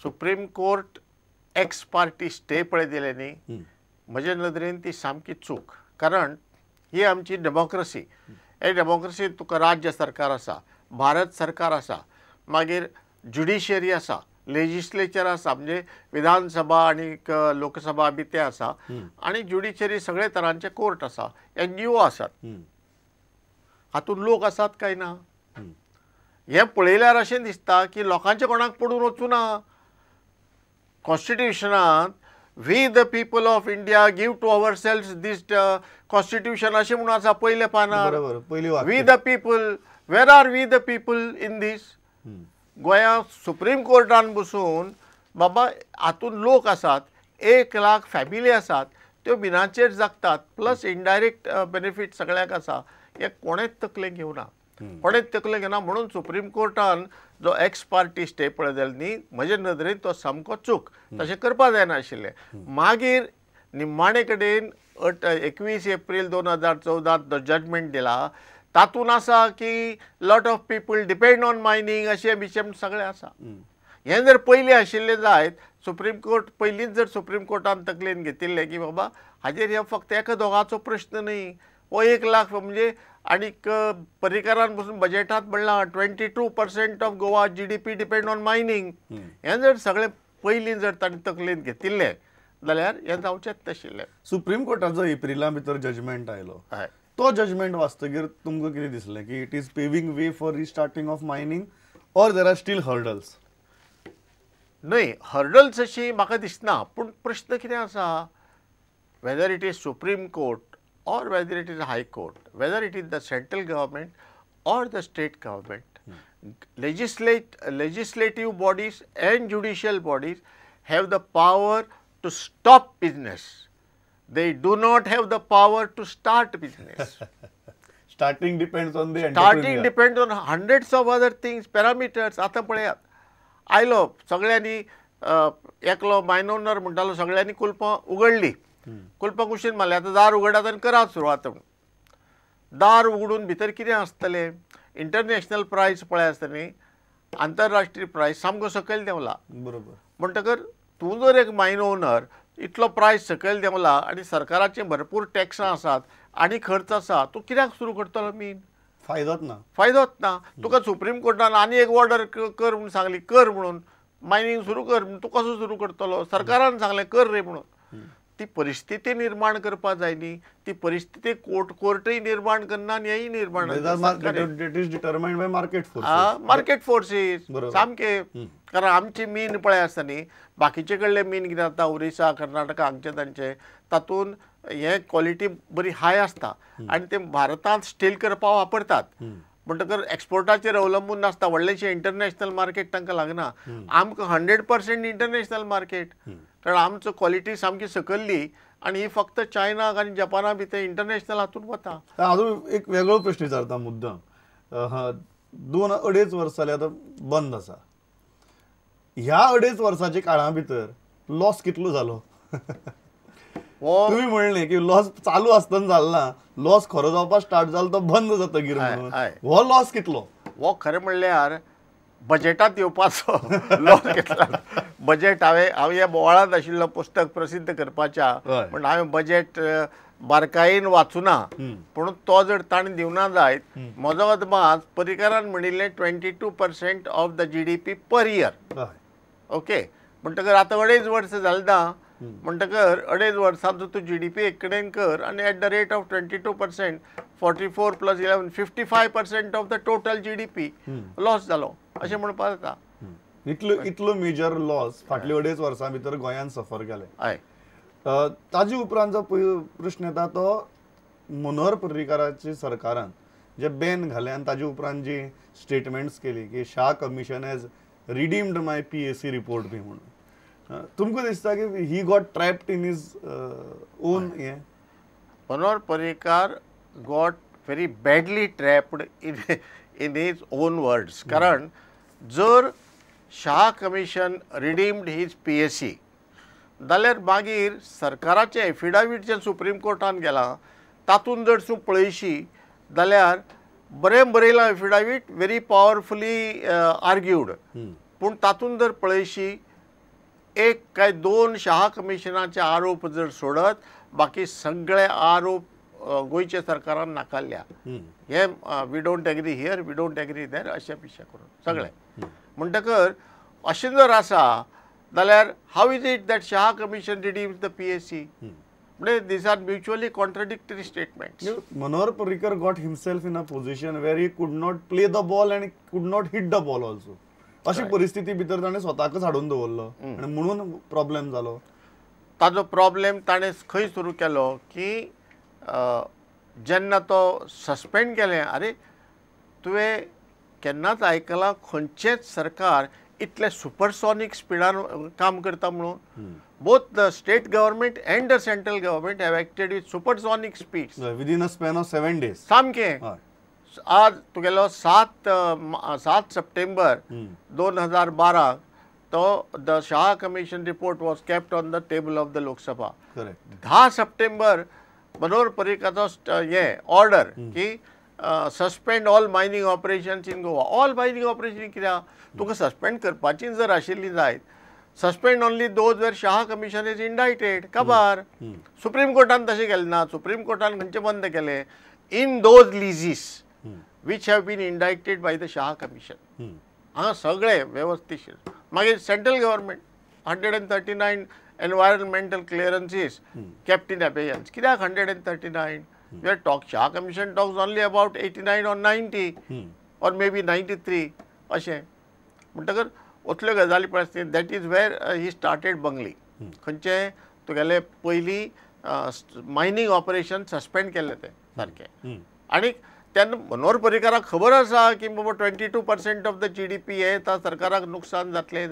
Supreme court ex parte stay पळय दिले न्ही, म्हजे नदरेन ती सामकी चूक. कारण ही आमची डेमोक्रसी. हे डेमोक्रसी तुका राज्य सरकार आसा, भारत सरकार आसा, मागीर ज्युडिशरी आसा, लेजिस्लेचर आसा, म्हणजे विधानसभा आनी लोकसभा बी ते आसा, आनी ज्युडिशरी सगळे तरांचे कोर्ट आसा, एनजीओ आसात. हातूंत लोक आसात काय ना हें पळयल्यार अशें दिसता की लोकांचें कोणाक पडून वचूं ना. कॉन्स्टिट्युशनांत we the people of India give to ourselves this constitution अशें म्हणून आसा पयल्या पानार. We the people, where are we the people in this? गोंया सुप्रीम कोर्टान बसून बाबा हातूंत लोक आसात, 1 लाख फॅमिली आसात, त्यो मिनाचेर जगतात, प्लस इनडायरेक्ट बेनिफीट सगळ्यांक आसा. हें कोणेच तकलेक घेवना, कोणेच तकलेक घेवना. म्हणून सुप्रीम कोर्टान जो एक्स पार्टी स्टे पळय जालो न्ही, म्हजे नदरेन तो सामको चूक. तशें करपा जायनाशिल्लें. मागीर निमाणे कडेन 21 एप्रील 2014 जो जजमेंट दिला तातूंत आसा की lot of people depend on mining अशें बिशें सगळें आसा. हें जर पयलीं आशिल्लें जायत, सुप्रीम कोर्ट पयलींच जर सुप्रीम कोर्टान तकलेन घेतिल्लें की बाबा हाजेर हे फक्त एका दोगाचो प्रश्न न्ही, हो 1 लाख म्हणजे आनीक पर्रीकारान बसून बजेटांत म्हणलां 22% of Goa GDP depend on mining. हें जर सगळें पयलीं जर तांणी तकलेन घेतिल्लें जाल्यार हें जावचेंच नाशिल्लें. सुप्रीम कोर्टाचो एप्रिला भितर जजमेंट आयलो, तो जजमेंट वाचतगीर तुमकां कितें दिसलें की it is paving way for restarting of mining or there are still hurdles? न्हय, हर्डल्स अशी म्हाका दिसना. पूण प्रश्न कितें आसा, whether it is Supreme Court or whether it is High Court, whether it is the central government or the state government, legislative bodies and judicial bodies have the power to stop business. They do not have the power to start business. Starting depends on the starting depends on hundreds of other things, parameters. आतां पळयात, आयलो सगळ्यांनी, एकलो मायन owner म्हणटालो सगळ्यांनी कुलपां उगडली, कुलपां कुशीन मारलें, आतां दार उगडात आनी करात सुरवात. दार उगडून भितर कितें आसतलें? इंटरनॅशनल प्रायस पळय आसता न्ही, आंतरराष्ट्रीय प्रायस सामको सकयल देंवला. बरोबर. म्हणटकर तूं जर एक मायन ओनर इतलो प्रायस सकयल देंवला आनी सरकाराचे भरपूर टॅक्सां आसात आनी खर्च आसा, तूं कित्याक सुरू करतलो मीन? फायदोच ना, फायदोच ना. तुका सुप्रीम कोर्टान आनी एक ऑर्डर कर म्हणून सांगली, कर म्हणून मायनींग सुरू कर, तूं कसो सुरू करतलो? सरकारान सांगलें कर रे म्हणून. ती परिस्थिती निर्माण करपा जाय न्ही, ती परिस्थिती कोर्टूय निर्माण करना आनी हेंय निर्माण determined by market forces. Market forces सामके. कारण आमची मीन पळय आसता न्ही, बाकीचे कडले मीन कितें जाता, ओरिसा, कर्नाटका हांगचे तांचे, तातूंत हे क्वॉलिटी बरी हाय आसता आनी ते भारतांत स्टील करपाक वापरतात. म्हणटकर एक्सपोर्टाचेर अवलंबून नासता, व्हडलेशें इंटरनॅशनल मार्केट तांकां लागना. आमकां 100% इंटरनॅशनल मार्केट, कारण आमचो क्वॉलिटी सामकी सकल्ली आनी ही फक्त चायनाक आनी जपाना बी ते इंटरनॅशनल हातूंत वता. अजून एक वेगळो प्रश्न विचारता मुद्दाम, 2-2.5 वर्सां जाली आतां बंद आसा, ह्या 2.5 वर्साच्या काळा भितर लॉस कितलो जालो? तुमी म्हणलें की लॉस चालू आसतना जालो ना, लॉस खरो जावपाक स्टार्ट जालो तो बंद जातगीर म्हणून, हो लॉस कितलो? हो खरें म्हणल्यार बजेटांत येवपाचो लॉस घेतला. बजेट हांवें हांव ह्या बोवाळांत आशिल्लो पुस्तक प्रसिद्ध करपाच्या, पूण हांवें बजेट बारकायेन वाचुना, पूण तो जर ताणें दिवना जायत, म्हजो अदमास पर्रीकारान म्हणिल्लें 22% of the GDP per year. Okay, म्हणटकर आतां 2.5 वर्सां जालें ना, म्हणटकर 2.5 वर्सांचो तूं जीडीपी एक कडेन कर आनी at the rate of 22%, 44 + 11, 55% of the total GDP loss जालो अशें म्हणपाक जाता. इतलो इतलो मेजर लॉस फाटल्या 2.5 वर्सां भितर गोंयान सफर केलें. हय. ताजे उपरांत जो प्रश्न येता तो मनोहर पर्रीकाराचे सरकारान जे बॅन घालें आनी ताजे उपरांत जी स्टेटमेंट्स केली की Shah commission has redeemed my PAC report बी म्हणून, तुमकां दिसता की he got trapped in his own? हें Manohar Parrikar got very badly trapped in his own words. कारण जर Shah commission redeemed his PAC जाल्यार मागीर सरकाराचें एफिडावीट जें सुप्रीम कोर्टान गेलां तातूंत जर तूं पळयशी जाल्यार बरें बरयलां एफिडावीट, व्हेरी पावरफुली आर्ग्यूड, पूण तातूंत जर पळयशी एक काय दोन शाह कमिशनाचे आरोप जर सोडत बाकी सगळे आरोप गोंयच्या सरकारान नाकारल्या. हे we don't agree here, we don't agree there अशें पिशें करून सगळे. म्हणटकर अशें जर आसा जाल्यार how is it that Shah commission redeems the PAC? म्हणजे these are mutually contradictory statements. Manohar Parrikar got himself in a position where he could not play the ball and could not hit the ball also. अशी परिस्थिती भितर ताणें स्वताकच हाडून दवरलो आनी म्हणून problem जालो. ताजो प्रॉब्लेम ताणें खंय सुरू केलो की जेन्ना तो सस्पेंड केलें, अरे तुवें केन्नाच आयकलां खंयचेंच सरकार इतलें सुपरसॉनीक स्पिडान काम करता म्हणून? Both the state government and the central government have acted with supersonic speeds within a span of 7 days. सामकें आज तुगेलो 7 सप्टेंबर 2012 तो the Shah commission report was kept on the table of the Lok Sabha. 10 September Manohar पर्रीकराचो हे order की suspend all mining operations in Goa. All mining operation कित्याक तुका suspend करपाची जर आशिल्ली जायत, suspend only those where Shah commission is indicted. काबार supreme कोर्टान तशें केलें ना. सुप्रीम कोर्टान खंयचें बंद केलें? In those leases which have been indicted by the Shah commission. हांगा सगळे वेवस्थीशीर. मागीर central government 139 environmental clearances kept in abeyance. कित्याक 139? We are talk Shah commission talks only about 89 or 90 or maybe 93 अशें. म्हणटकर ओतल्यो गजाली पळय, that is where he started bungling. खंयचे तुगेले पयलीं मायनींग ऑपरेशन सस्पेंड केल्लें तें सारकें. आनी तेन्ना मनोहर पर्रीकराक खबर आसा की बाबा 22% ऑफ the GDP हे येता, सरकाराक नुकसान जातलें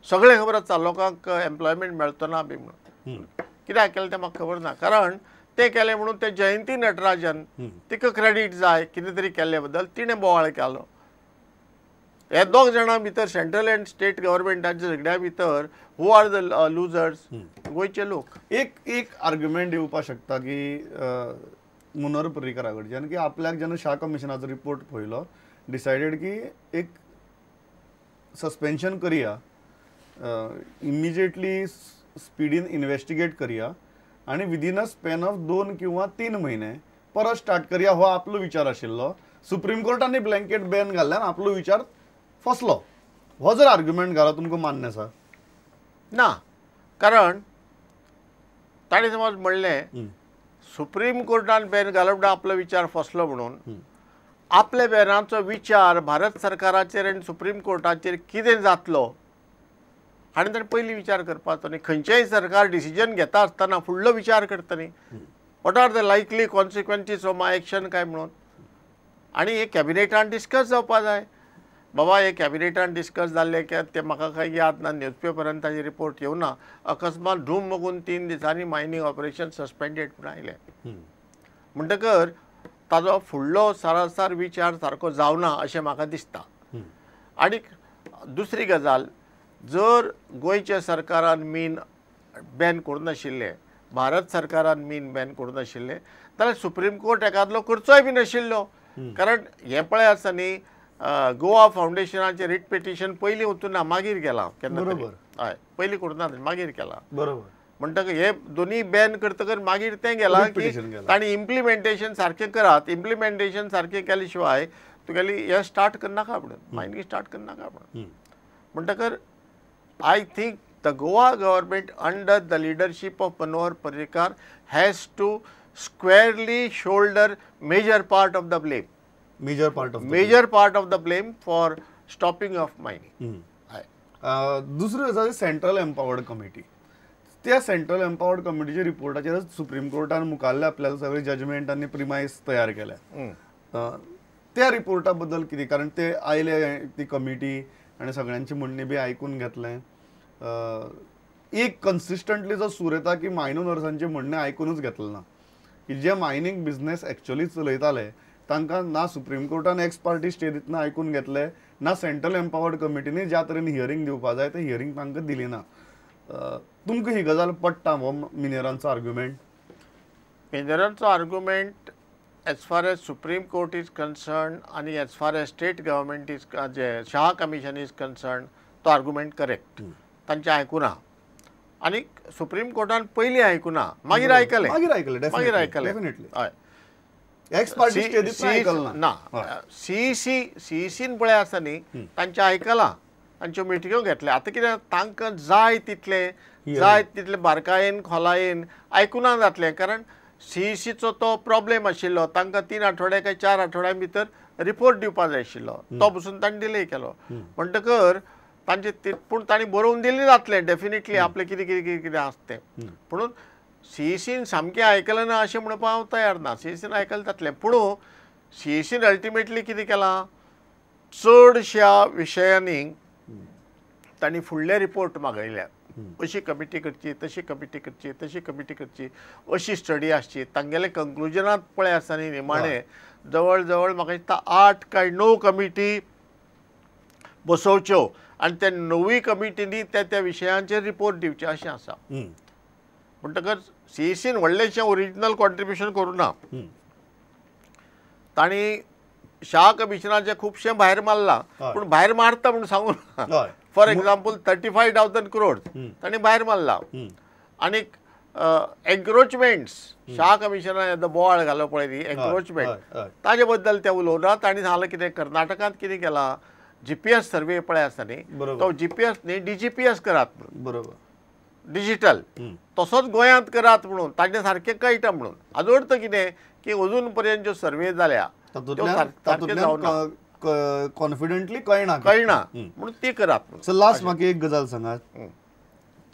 सगळें खबर आसा, लोकांक एम्प्लॉयमेंट मेळचो ना बी म्हणून. कित्याक केलें तें म्हाका खबर ना, कारण तें केलें म्हणून तें जयंती नटराजन तिका क्रेडीट जाय कितें तरी केल्ले बद्दल तिणें बोवाळ केलो. हे दोग जाणां भितर सेंट्रल अँड स्टेट गव्हर्मेंटाच्या झगड्या भितर who are the losers? गोंयचे लोक. एक एक आर्ग्युमेंट येवपाक शकता की मनोहर पर्रीकरा कडच्यान की आपल्याक जेन्ना शाह कमिशनाचो रिपोर्ट पळयलो, डिसायडेड की एक सस्पेन्शन करया, इमिजिएटली स्पिडीन इन्वेस्टिगेट करया आनी विदीन अ स्पॅन ऑफ 2 किंवा 3 म्हयने परत स्टार्ट करया, हो आपलो विचार आशिल्लो. सुप्रीम कोर्टान ब्लँकेट बॅन घाल्ल्यान आपलो विचार फसलो. हो जर आर्ग्युमेंट घालो तुमकां मान्य आसा? ना, कारण ताणें समज म्हणलें सुप्रीम कोर्टान बॅन घालो म्हणून आपलो विचार फसलो म्हणून, आपल्या बॅनाचो विचार भारत सरकाराचेर आनी सुप्रीम कोर्टाचेर कितें जातलो हाणें ताणें पयलीं विचार करपाचो न्ही. खंयचेंय सरकार डिसिजन घेता आसतना फुडलो विचार करता न्ही, what are the likely consequences of my action काय म्हणून. आनी हे कॅबिनेटान डिस्कस जावपा जाय. बाबा हे कॅबिनेटान डिस्कस जाल्लें की तें म्हाका कांय याद ना, न्यूजपेपरान ताजे रिपोर्ट येवना. अकस्मात धूम बघून 3 दिसांनी मायनींग ऑपरेशन सस्पेंडेड म्हूण आयलें. म्हणटकर ताजो फुडलो सारासार विचार सारको जावना अशें म्हाका दिसता. आनी दुसरी गजाल, जर गोंयच्या सरकारान मीन बॅन करूं नाशिल्लें, भारत सरकारान मीन बॅन करूं नाशिल्लें जाल्यार सुप्रीम कोर्ट एकादलो करचोय बी नाशिल्लो. कारण हें पळय आसा न्ही, गोवा फावंडेशनाचें रिट पिटिशन पयलीं वचूं ना, मागीर केलां केन्ना. बरोबर, हय, पयलीं करूं ना, मागीर केलां. बरोबर. म्हणटकर हे दोनी बॅन करतकर मागीर तें गेलां की तांणी इम्प्लिमेंटेशन सारकें करात. इम्प्लिमेंटेशन सारकें केले शिवाय तुगेली हें स्टार्ट करनाका म्हणून, मायनिंग स्टार्ट करनाका म्हणून. म्हणटकर I think the Goa government under the leadership of Manohar Parrikar has to squarely shoulder major part of the blame. Major part of the major blame. Part of the blame for stopping of mining. दुसरी आसा central empowered committee. त्या central empowered कमिटीच्या रिपोर्टाचेरच supreme कोर्टान मुखाल्ले आपल्याला सगळे judgement आनी प्रिमायस तयार केल्या. त्या रिपोर्टा बद्दल कितें, कारण ते आयले ती कमिटी आनी सगळ्यांची म्हणणी बी आयकून घेतलें. एक कन्सिस्टंटली जो सूर येता की मायनर्सांचें म्हणणें आयकुनूच घेतलें ना, की जे मायनींग बिजनेस एक्चुअली चलयताले तांकां ना सुप्रीम कोर्टान एक्स पार्टी स्टे दितना आयकून घेतले, ना सेंट्रल एम्पावर्ड कमिटीनी ज्या तरेन हियरींग दिवपा जाय तें हियरींग तांकां दिली ना. तुमकां ही गजाल पडटा हो मिनेरांचो argument? मिनेरांचो argument as far as Supreme Court is concern आनी as far as state government is, J Shah commission is concern, तो आर्ग्युमेंट करेक्ट, तांचें आयकुना. आनी सुप्रीम कोर्टान पयलीं आयकुना, मागीर आयकलें, मागीर आयकलें, मागीर आयकलें हय. एक्स पार्टी स्टे ना, सीईसी सीईसीन पळय आसा न्ही तांचें आयकलां, तांच्यो मिटिंग्यो घेतल्या. आतां कितें तांकां जाय तितलें, जाय तितलें बारकायेन खोलायेन आयकुना जातलें, कारण सीईसीचो तो प्रॉब्लेम आशिल्लो. तांकां 3 आठवडे काय 4 आठवड्यां भितर रिपोर्ट दिवपा जाय आशिल्लो, तो पसून तांणी डिले केलो. म्हणटकर तांचे पूण तांणी बरोवन दिलें जातलें डेफिनेटली आपलें कितें कितें कितें कितें आसा तें. पुणून सीईसीन सामकें आयकलें ना अशें म्हणपाक हांव तयार ना. सीईसीन आयकलें जातलें, पूण सीईसीन अल्टिमेटली कितें केलां, चडश्या विशयांनी तांणी फुडले रिपोर्ट मागयल्यात. अशी कमिटी करची, तशी कमिटी करची, तशी कमिटी करची, अशी स्टडी आसची. तांगेले कंक्लुजनांत पळय आसता न्ही निमाणें जवळ जवळ म्हाका दिसता 8 काय 9 कमिटी बसोवच्यो आनी त्या 9 कमिटींनी त्या त्या विशयांचेर रिपोर्ट दिवचे अशें आसा. म्हणटकच सीईसीन व्हडलेशें ओरिजिनल कॉन्ट्रिब्युशन करूं ना. तांणी शाह कमिशनाचें खुबशें भायर मारलां, पूण भायर मारता म्हूण सांगू ना. फॉर एग्जाम्पल 35,000 करोड तांणी भायर मारला. आनीक एन्क्रोचमेंट्स, शाह कमिशनान येदो बोवाळ घालो पळय न्ही एन्क्रोचमेंट, ताजे बद्दल ते उलोवना. तांणी सांगलां कितें कर्नाटकांत कितें केलां, जीपीएस सर्वे पळय आसा न्ही, तो जीपीएस न्ही डीजीपीएस करात म्हणून, बरोबर डिजिटल, तसोच गोंयांत करात म्हणून तांचे सारकें कळटा म्हणून. हाजो अर्थ कितें की अजून पर्यंत ज्यो सर्वे जाल्या कॉन्फिडंटली कळना, कळना म्हणून ती करात. सो लास्ट म्हाका एक गजाल सांगात,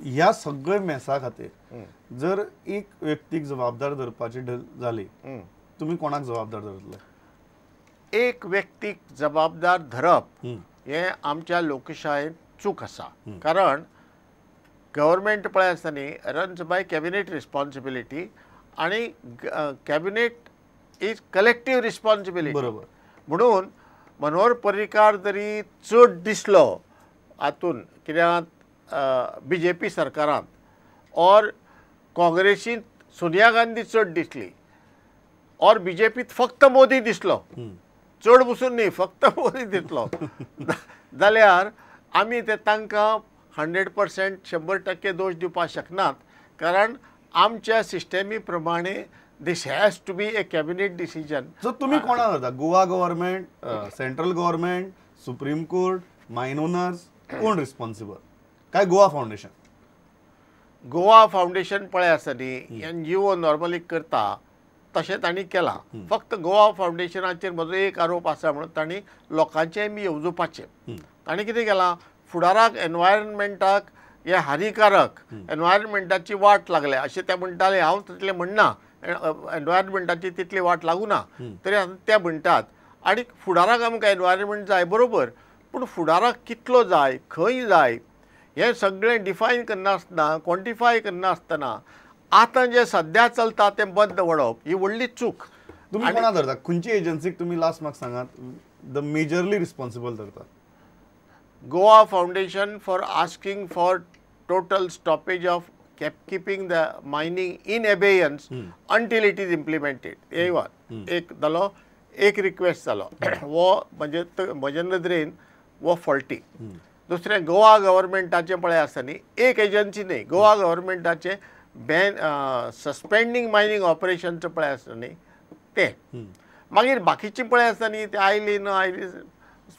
ह्या सगळे मेसा खातीर जर एक व्यक्तीक जबाबदार धरपाची जाली, तुमी कोणाक जबाबदार धरतले? एक व्यक्तीक जबाबदार धरप हें आमच्या लोकशायेंत चूक आसा, कारण गव्हर्मेंट पळय आसता न्ही रन्स बाय कॅबिनेट रिस्पॉन्सिबिलिटी आनी कॅबिनेट is collective responsibility. बरोबर. म्हणून मनोहर पर्रीकार जरी चड दिसलो हातून कित्याक बी जे पी सरकारांत और काँग्रेसींत सोनिया गांधी चड दिसली और बी जे पीत फक्त मोदी दिसलो, चड बसून न्ही फक्त मोदी दिसलो जाल्यार आमी ते तांकां 100% 100% दोश दिवपाक शकनात, कारण आमच्या सिस्टमी प्रमाणे this has to be a cabinet decision. So तुम्ही कोणाक धरता? Goa government, central government, supreme court, mine owners, कोण रिस्पॉन्सिबल? काय गोवा फाउंडेशन? गोवा फाउंडेशन पळय आसा न्ही एन जी ओ नॉर्मली करता तशें तांणी केलां. फक्त गोवा फाउंडेशनाचेर म्हजो एक आरोप आसा म्हणून तांणी लोकांचें बी येवजुपाचें. तांणी कितें केलां, फुडाराक एनवायरमेंटाक हे हानिकारक, एनवायरमेंटाची वाट लागल्या अशें ते म्हणटाले. हांव तितलें म्हणना, एनवायरमेंटाची तितली वाट लागूना तरी ते म्हणटात. आनी फुडाराक आमकां एनवायरमेंट जाय बरोबर, पूण फुडाराक कितलो जाय, खंय जाय हें सगळें डिफायन करनासतना, क्वॉन्टिफाय करनासतना आतां जें सद्या चलता तें बंद उडोवप ही व्हडली चूक. तुमी कोणा धरता? खंयची एजन्सीक तुमी लास्ट म्हाका सांगात the majorly responsible धरता? Goa foundation for asking for total stoppage of keeping the mining in abeyance until it is implemented. एक जालो, एक रिक्वेस्ट जालो, हो म्हणजे म्हजे नदरेन हो फॉल्टी. दुसरें गोवा गव्हर्मेंटाचें पळय आसता न्ही, एक एजन्सी न्ही, गोवा गव्हर्मेंटाचें बॅन सस्पेंडींग मायनींग ऑपरेशनचें पळय आसता न्ही तें. मागीर बाकीचीं पळय आसता न्ही ते आयली ना आयली,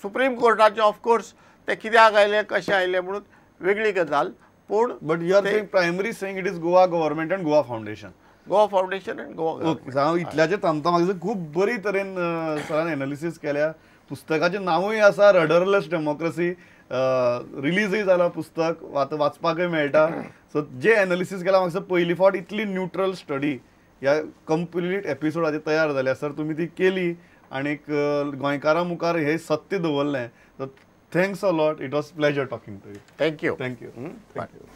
सुप्रीम कोर्टाचें ऑफकोर्स ते कित्याक आयले कशें आयले म्हणून वेगळी गजाल. पूण but you are saying primary saying it is Goa government and Goa foundation. Goa foundation and Goa government. हांव इतल्याचेर थांबता. म्हाका खूब बरी तरेन सरान एनालिसीस केल्या. पुस्तकाचें नांवूय आसा रडरलेस डेमोक्रेसी, रिलीजूय जाला पुस्तक, आतां वाचपाकूय मेळटा. सो जे एनालिसीस केला म्हाका पयली फावट इतली न्यूट्रल स्टडी ह्या कंप्लीट एपिसोडाचेर तयार जाल्या. सर तुमी ती केली आनीक गोंयकारां मुखार हें सत्य दवरलें. So thanks a lot. It was pleasure talking to you. Thank you. Thank you. Thank you.